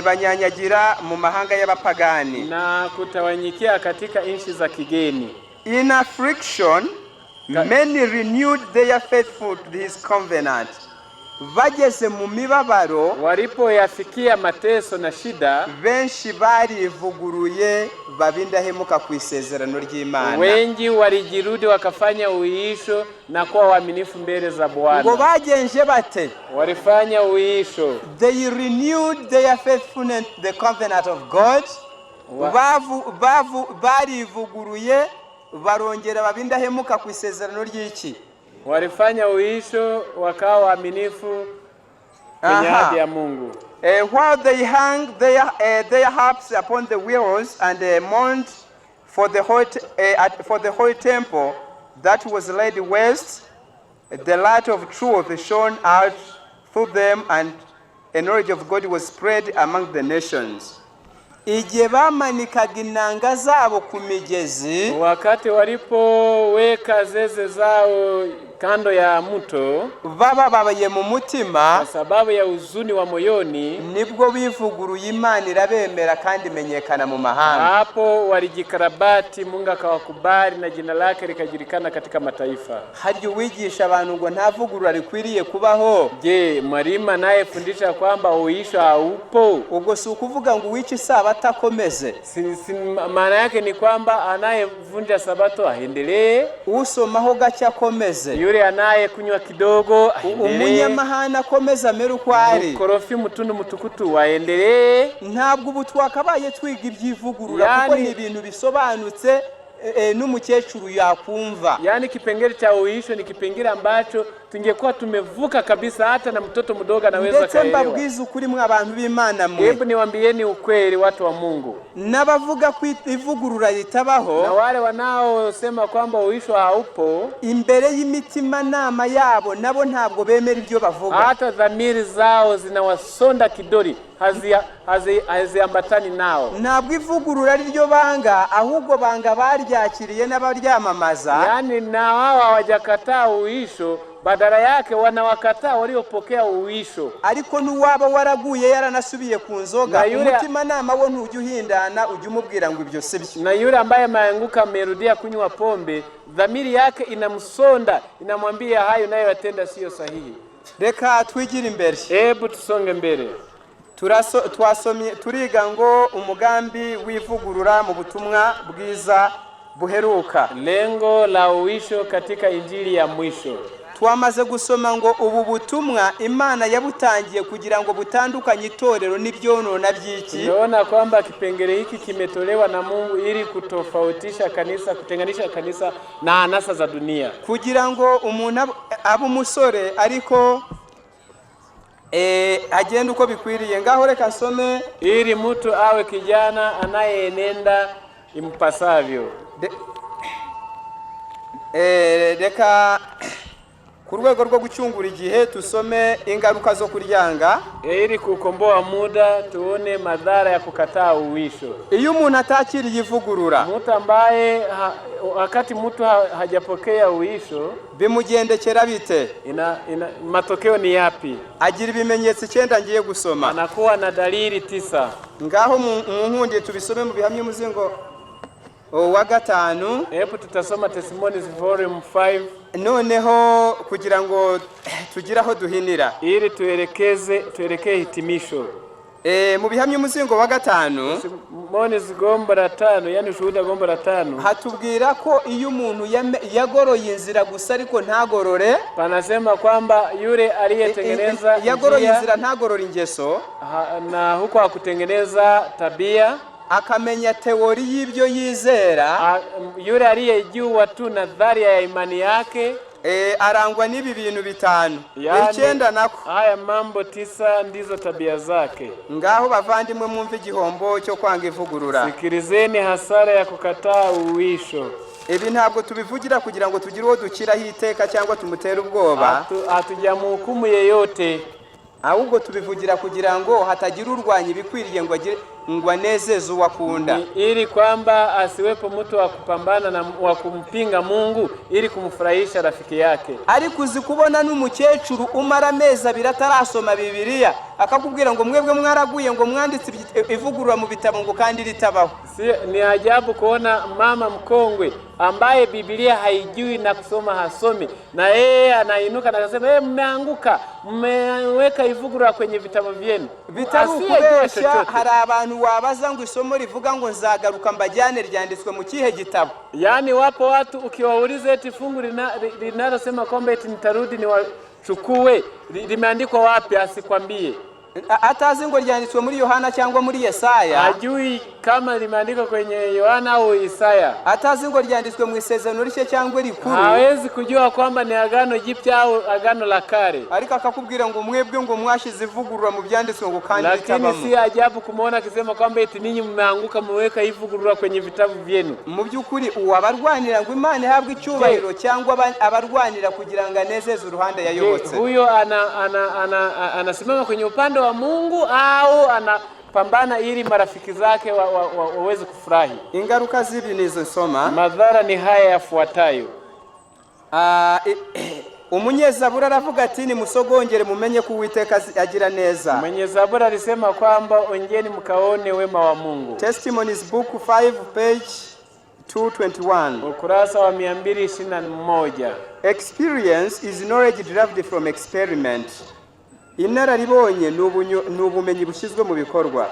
banyanyagira mu mahanga y'abapagani. Na kutawanyikia katika nchi za kigeni. In affliction, many renewed their faithful to his covenant. Bageze mu mibabaro, Walipoyafikia mateso na shida, benshi barivuguruye baba indahemuka ku isezerano ry'Imana. Wengi walijirudi wakafanya uiisho na kuwa waaminifu mbele za Ngo Bwana. Bagenje bate? Walifanya uiisho. They renewed their faithfulness to the covenant of God. Bavu bavu barivuguruye barongera baba indahemuka ku isezerano ry'iki? Walifanya uiisho wakawa waaminifu kwenye ahadi ya Mungu. While they hung their harps upon the wells and mourned for the holy temple that was laid waste, the light of truth shone out through them and a knowledge of God was spread among the nations. Igihe bamanikaga inanga zabo ku migezi, Wakati walipoweka zeze zao kando ya mto, bababaye mu mutima, kwa sababu ya huzuni wa moyoni, nibwo bivuguruye, Imana irabemera kandi imenyekana mu mahanga. Hapo walijikarabati, Mungu akawakubali na jina lake likajulikana katika mataifa. Harya uwigisha abantu ngo nta vugurura rikwiriye kubaho, Je, mwalimu anayefundisha kwamba uisho haupo, ubwo si ukuvuga ngo uwica isabato akomeze, si, maana yake ni kwamba anayevunja sabato aendelee, usomaho gake akomeze, yule anayekunywa kidogo aendelee, umunyamahane akomeze amere uko ari. Mkorofi mtundu mtukutu waendelee. Ntabwo ubu twakabaye twiga iby'ivugurura kuko Yani- ni ibintu bisobanutse, n'umukecuru yakumva. Yaani kipengele cha uisho ni kipengele ambacho tungekuwa tumevuka kabisa, hata na mtoto mdogo anaweza Ndetse kaelewa. mbabwize ukuri mwe abantu b'Imana mwe, Hebu niwaambieni ukweli, watu wa Mungu, n'abavuga ko ivugurura ritabaho, na wale wanaosema kwamba uisho haupo, imbere y'imitimanama yabo nabo ntabwo bemera ibyo bavuga. Hata dhamiri zao zinawasonda kidori, haziambatani nao. Ntabwo ivugurura ari ryo banga, ahubwo banga baryakiriye n'abaryamamaza. Yaani na wao hawajakataa uisho, badala yake wanawakataa waliopokea uisho. Ariko n'uwaba waraguye yaranasubiye ku nzoga, Na yule- umutimanama wo ntujya uhindana, ujya umubwira ngo ibyo si byo. Na yule ambaye ameanguka amerudia kunywa pombe, dhamiri yake inamsonda, inamwambia hayo nayoyatenda siyo sahihi. Reka twigire imbere. Hebu tusonge mbele. Twasomye turiga ngo umugambi w'ivugurura mu butumwa bwiza buheruka. Lengo la uisho katika injili ya mwisho. Twamaze gusoma ngo ubu butumwa Imana yabutangiye kugira ngo butandukanye itorero n'ibyonona by'iki? Tumeona kwamba kipengele hiki kimetolewa na Mungu ili kutofautisha kanisa, kutenganisha kanisa na anasa za dunia, kugira ngo umuntu abe umusore ariko agende uko bikwiriye. Ngaho reka nsome. Ili mtu awe kijana anayeenenda impasavyo. Reka ku rwego rwo gucyungura igihe tusome ingaruka zo kuryanga. Ili kukomboa muda, tuone madhara ya kukataa uwisho. Iyo umuntu atakiriye ivugurura, Mtu ambaye wakati mtu hajapokea uwisho, bimugendekera bite? Matokeo ni yapi? Agira ibimenyetso 9 ngiye gusoma. Anakuwa na dalili 9. Ngaho mu nkundiye tubisome mu Bihamya umuzingo wa 5. Hebu tutasoma Testimonies volume 5 Noneho kugira ngo tugire aho duhinira, ili tuelekee hitimisho. Mu Bihamya umuzingo wa 5, Testimonies gombo la 5, yani ushuhuda gombo la 5. hatubwira ko iyo umuntu yagoroye inzira gusa ariko ntagorore, Panasema kwamba yule aliyetengeneza yagoroye njia inzira ntagorore ingeso, na huko hakutengeneza tabia, akamenya théorie y'ibyo yizera, yule aliyejua tu nadharia ya imani yake, arangwa n'ibi bintu 5, yani, 9 nako. Haya mambo 9 ndizo tabia zake. Ngaho bavandimwe mwumve igihombo cyo kwanga ivugurura. Sikilizeni hasara ya kukataa uwisho. Ibi ntabwo tubivugira kugira ngo tugire uwo dukiraho iteka cyangwa tumutere ubwoba, Hatujamhukumu yeyote, ahubwo tubivugira kugira ngo hatagira urwanya ibikwiriye ngo agire Ngo anezeze uwo akunda. Ni ili kwamba asiwepo mtu wa kupambana na wa kumpinga Mungu ili kumfurahisha rafiki yake. Ariko uzi kubona n'umukecuru umara amezi 2 atarasoma Bibiliya, akakubwira ngo mwebwe mwaraguye, ngo mwanditse ivugurura mu bitabo, ngo kandi ritabaho? Si, ni ajabu kuona mama mkongwe ambaye Biblia haijui na kusoma hasomi, na yeye anainuka na akasema, hey, mmeanguka, mmeweka ivugurura kwenye vitabu vyenu. Bitari Asiyejua ukubeshya, chochote. Hari abantu wabaza ngo isomo rivuga ngo nzagaruka mbajyane ryanditswe mu kihe gitabo? Yaani wapo watu ukiwauliza eti fungu linalosema kwamba eti nitarudi niwachukue limeandikwa wapi, asikwambie. Atazi ngo ryanditswe muri Yohana cyangwa muri Yesaya. Hajui kama limeandikwa kwenye Yohana au Isaya. Atazi ngo ryanditswe mu Isezerano Rishya cyangwa Rikuru. Hawezi kujua kwamba ni Agano Jipya au Agano la Kale. Ariko akakubwira ngo mwebwe ngo mwashyize ivugurura mu byanditswe, ngo kandi Lakini ritabamo. si ajabu kumwona akisema kwamba eti ninyi mmeanguka, mmeweka ivugurura kwenye vitabu vyenu. Mu by'ukuri, uwo abarwanira ngo Imana ihabwe icyubahiro, cyangwa abarwanira kugira ngo anezeze uruhande Je, yayobotse? huyo anasimama kwenye upande wa Mungu au anapambana ili marafiki zake waweze kufurahi? Ingaruka z'ibi ni izo nsoma. Madhara ni haya yafuatayo. Ah, umunyezaburi aravuga ati: "Nimusogongere mumenye ko Uwiteka agira neza." Mwenye Zaburi alisema kwamba onjeni mkaone wema wa Mungu. Testimonies book 5 page 221. Ukurasa wa 221. Experience is knowledge derived from experiment. Inararibonye ni ubumenyi bushyizwe mu bikorwa.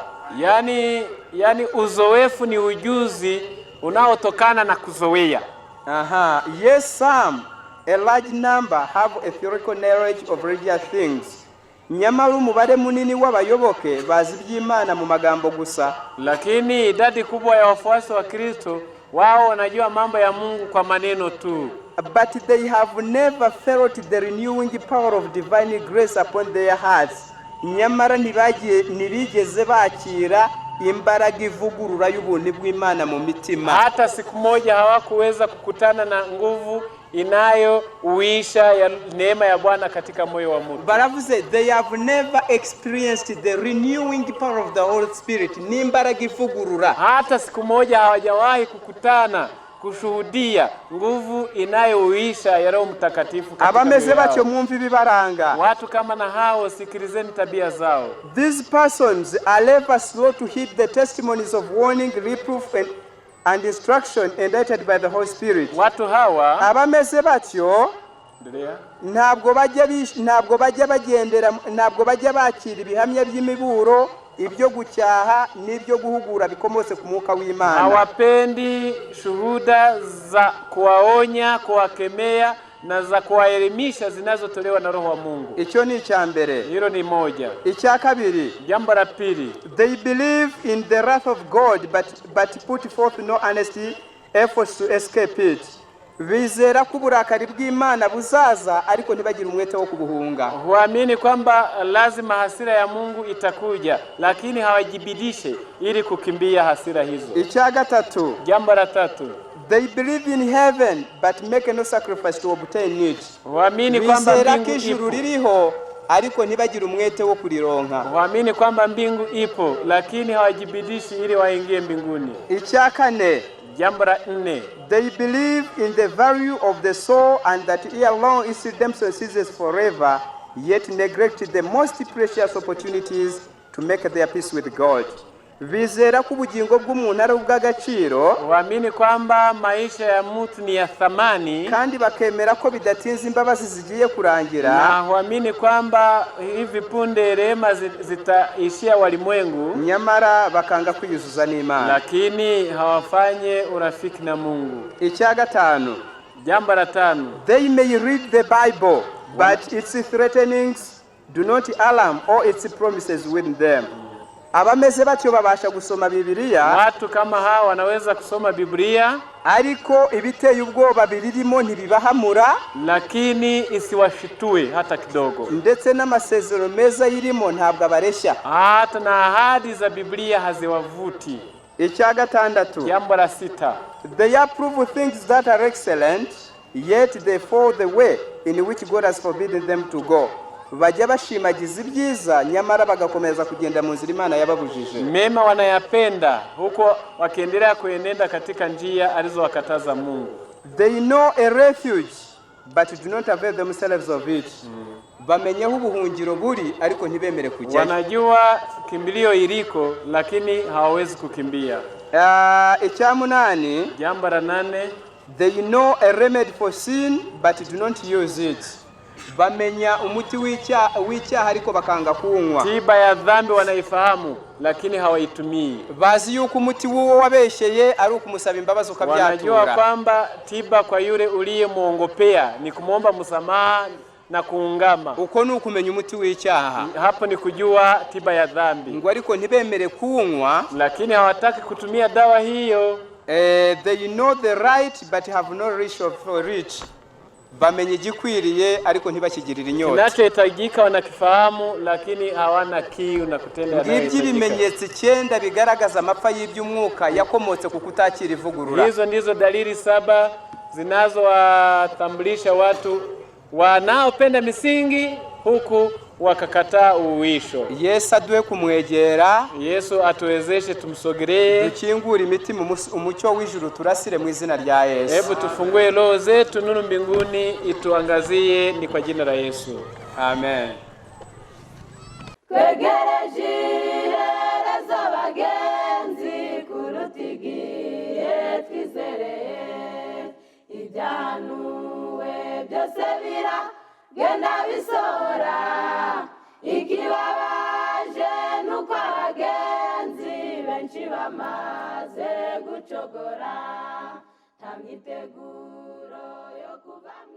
Yaani uzoefu ni ujuzi unaotokana na kuzoea. Aha. Yes, some, a large number, have a theoretical knowledge of religious things. Nyamara umubare munini w'abayoboke bazi iby'Imana mu magambo gusa. Lakini idadi kubwa ya wafuasi wa Kristo wao wanajua mambo ya Mungu kwa maneno tu, But they have never felt the renewing power of divine grace upon their hearts. Nyamara ntibigeze bakira imbaraga ivugurura y'ubuntu bw'Imana mu mitima. Hata siku moja hawakuweza kukutana na nguvu inayouisha ya neema ya Bwana katika moyo wa mtu. Baravuze, they have never experienced the renewing power of the Holy Spirit, n'imbaraga ivugurura. Hata siku moja hawajawahi kukutana kushuhudia nguvu inayouisha ya Roho Mtakatifu katika Abameze mioyo batyo, yao. mwumve ibibaranga. Watu kama na hao, sikilizeni tabia zao. These persons are ever slow to heed the testimonies of warning, reproof and instruction indited by the Holy Spirit. Watu hawa Abameze batyo endelea. ntabwo bajya bagendera, ntabwo bajya bakira ibihamya by'imiburo, ibyo gucyaha n'ibyo guhugura bikomotse ku Mwuka w'Imana. Hawapendi shuhuda za kuwaonya, kuwakemea na za kuwaelimisha zinazotolewa na Roho wa Mungu. Icyo ni icya mbere. Hilo ni moja. Icya kabiri, Jambo la pili, they believe in the wrath of God but put forth no earnest efforts to escape it. Bizera ko uburakari bw'Imana buzaza, ariko ntibagire umwete wo kubuhunga. Huamini kwamba lazima hasira ya Mungu itakuja, lakini hawajibidishe ili kukimbia hasira hizo. Icya gatatu, Jambo la tatu, they believe in heaven but make no sacrifice to obtain it. Huamini kwamba Bizera ko mbingu ijuru ipo, ririho, ariko ntibagire umwete wo kurironka. Huamini kwamba mbingu ipo, lakini hawajibidishi ili waingie mbinguni. Icya kane, Jambo la nne, they believe in the value of the soul and that ere long its redemption ceases forever, yet neglect the most precious opportunities to make their peace with God. Bizera ko ubugingo bw'umuntu ari ubw'agaciro, huamini kwamba maisha ya mtu ni ya thamani kandi bakemera ko bidatinze imbabazi zigiye kurangira, na huamini kwamba hivi punde rehema zitaishia walimwengu, nyamara bakanga kwiyuzuza n'Imana. Lakini hawafanye urafiki na Mungu. Icya gatanu, Jambo la tano, they may read the Bible, but its threatenings do not alarm or its promises win them. Abameze batyo babasha gusoma Bibiliya, watu kama hawa wanaweza kusoma Biblia, ariko ibiteye ubwoba biririmo ntibibahamura, lakini isiwashitue hata kidogo. Ndetse n'amasezerano meza yirimo ntabwo abareshya. Hata na ahadi za Biblia haziwavuti. Icya gatandatu, Jambo la sita, they approve things that are excellent, yet they follow the way in which God has forbidden them to go. Bajya bashimagiza ibyiza, nyamara bagakomeza kugenda mu nzira Imana yababujije. Mema wanayapenda huku wakiendelea kuenenda katika njia alizowakataza Mungu. They know a refuge but do not avail themselves of it. Bamenya aho ubuhungiro buri, ariko ntibemere kujyayo. Wanajua kimbilio iliko, lakini hawawezi kukimbia. Ah, icya munani, Jambo la nane, they know a remedy for sin but do not use it. Bamenya umuti w'icyaha ariko bakanga kuwunywa. Tiba ya dhambi wanaifahamu, lakini hawaitumii. Bazi yuko umuti w'uwo wabeshyeye ari ukumusaba imbabazi Wanajua ukabyatura. Kwamba tiba kwa yule uliyemwongopea ni kumwomba msamaha na kuungama. Uko ni ukumenya umuti w'icyaha. Hapo ni kujua tiba ya dhambi, Ngo ariko ntibemere kuwunywa. Lakini hawataki kutumia dawa hiyo. They know the right but have no reach of for it. Bamenya igikwiriye ariko ntibakigirire inyota. Kinachohitajika wanakifahamu, lakini hawana kiu na kutenda Ngibyo yanayohitajika. ibimenyetso icyenda bigaragaza amapfa y'iby'umwuka yakomotse ku kutakira ivugurura. Hizo ndizo dalili saba zinazowatambulisha watu wanaopenda misingi huku wakakataa uwisho. Yesu aduhe kumwegera. Yesu atuwezeshe tumsogelee. Dukingure imitima, umucyo w'ijuru turasire mu izina rya Yesu. Hebu tufungue roho zetu, nuru mbinguni ituangazie, ni kwa jina la Yesu. Amen. Twegereje iherezo bagenzi kuruta igihe twizereye. Ibyahanuwe byose biragenda bisohora. Ikibabaje nuko abagenzi benshi bamaze gucogora, nta myiteguro yo kuva mu